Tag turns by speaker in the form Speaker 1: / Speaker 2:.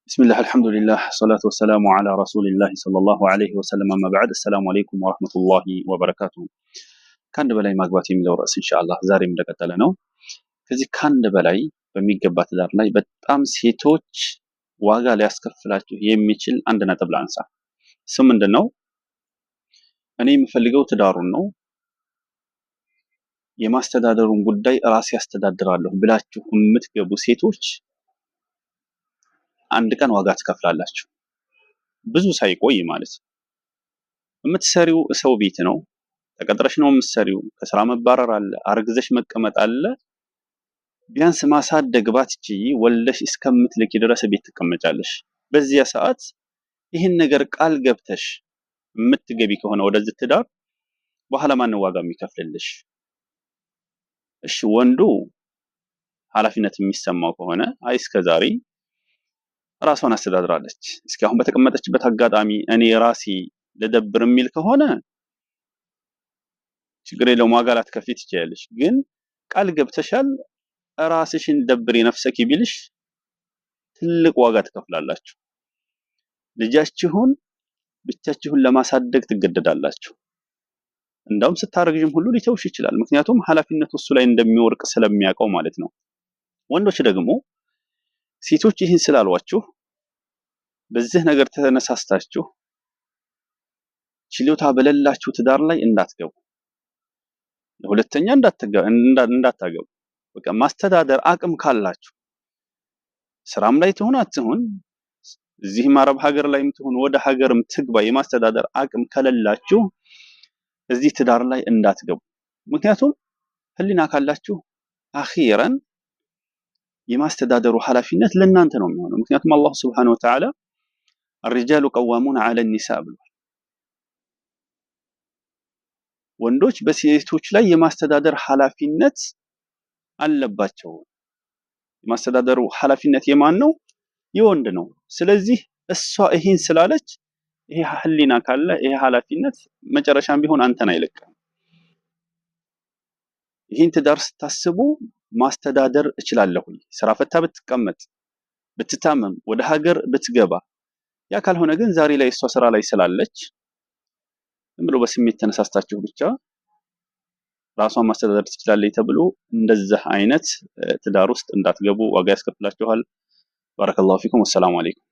Speaker 1: بسم الله الحمد لله الصلاة والسلام على رسول الله صلى الله عليه وسلم أما بعد السلام عليكم ورحمة الله وبركاته። ከአንድ በላይ ማግባት የሚለው ርዕስ ኢንሻአላህ ዛሬም እንደቀጠለ ነው። ከዚህ ከአንድ በላይ በሚገባ ትዳር ላይ በጣም ሴቶች ዋጋ ሊያስከፍላችሁ የሚችል አንድ ነጥብ ላንሳ። እሱ ምንድን ነው? እኔ የምፈልገው ትዳሩን ነው፣ የማስተዳደሩን ጉዳይ ራሴ ያስተዳድራለሁ ብላችሁ የምትገቡ ሴቶች አንድ ቀን ዋጋ ትከፍላላችሁ። ብዙ ሳይቆይ ማለት ነው። የምትሰሪው ሰው ቤት ነው፣ ተቀጥረሽ ነው የምትሰሪው። ከስራ መባረር አለ፣ አርግዘሽ መቀመጥ አለ። ቢያንስ ማሳደግ ባትችይ ወልደሽ እስከምትልኪ ድረስ ቤት ትቀመጫለሽ። በዚያ ሰዓት ይህን ነገር ቃል ገብተሽ የምትገቢ ከሆነ ወደዚህ ትዳር በኋላ ማን ዋጋ የሚከፍልልሽ? እሺ ወንዱ ኃላፊነት የሚሰማው ከሆነ አይ እስከዛሬ ራሷን አስተዳድራለች፣ እስኪ አሁን በተቀመጠችበት አጋጣሚ እኔ ራሴ ልደብር የሚል ከሆነ ችግር የለውም፣ ዋጋ ላትከፍዪ ትችያለሽ። ግን ቃል ገብተሻል፣ ራስሽን ደብሪ ነፍሰኪ ቢልሽ ትልቅ ዋጋ ትከፍላላችሁ። ልጃችሁን ብቻችሁን ለማሳደግ ትገደዳላችሁ። እንዳውም ስታረግዥም ሁሉ ሊተውሽ ይችላል። ምክንያቱም ኃላፊነቱ እሱ ላይ እንደሚወርቅ ስለሚያውቀው ማለት ነው። ወንዶች ደግሞ ሴቶች ይህን ስላሏችሁ በዚህ ነገር ተነሳስታችሁ ችሎታ በሌላችሁ ትዳር ላይ እንዳትገቡ፣ ለሁለተኛ እንዳታገቡ። በቃ ማስተዳደር አቅም ካላችሁ ስራም ላይ ትሁን አትሁን፣ እዚህም አረብ ሀገር ላይም ትሁን ወደ ሀገርም ትግባ፣ የማስተዳደር አቅም ከሌላችሁ እዚህ ትዳር ላይ እንዳትገቡ። ምክንያቱም ህሊና ካላችሁ አኺረን የማስተዳደሩ ኃላፊነት ለእናንተ ነው የሚሆነው። ምክንያቱም አላሁ ስብሐነሁ ወተዓላ አልሪጃሉ ቀዋሙን ዐለ ኒሳ ብሏል። ወንዶች በሴቶች ላይ የማስተዳደር ኃላፊነት አለባቸው። የማስተዳደሩ ኃላፊነት የማን ነው? የወንድ ነው። ስለዚህ እሷ ይሄን ስላለች ይሄ ህሊና ካለ ይሄ ኃላፊነት መጨረሻም ቢሆን አንተን አይለቅም። ይህን ትዳር ስታስቡ ማስተዳደር እችላለሁ፣ ስራ ፈታ ብትቀመጥ፣ ብትታመም፣ ወደ ሀገር ብትገባ፣ ያ ካልሆነ ግን ዛሬ ላይ እሷ ስራ ላይ ስላለች ዝም ብሎ በስሜት ተነሳስታችሁ ብቻ ራሷን ማስተዳደር ትችላለች ተብሎ እንደዚህ አይነት ትዳር ውስጥ እንዳትገቡ፣ ዋጋ ያስከፍላችኋል። ባረከላሁ ፊኩም። ወሰላሙ አለይኩም።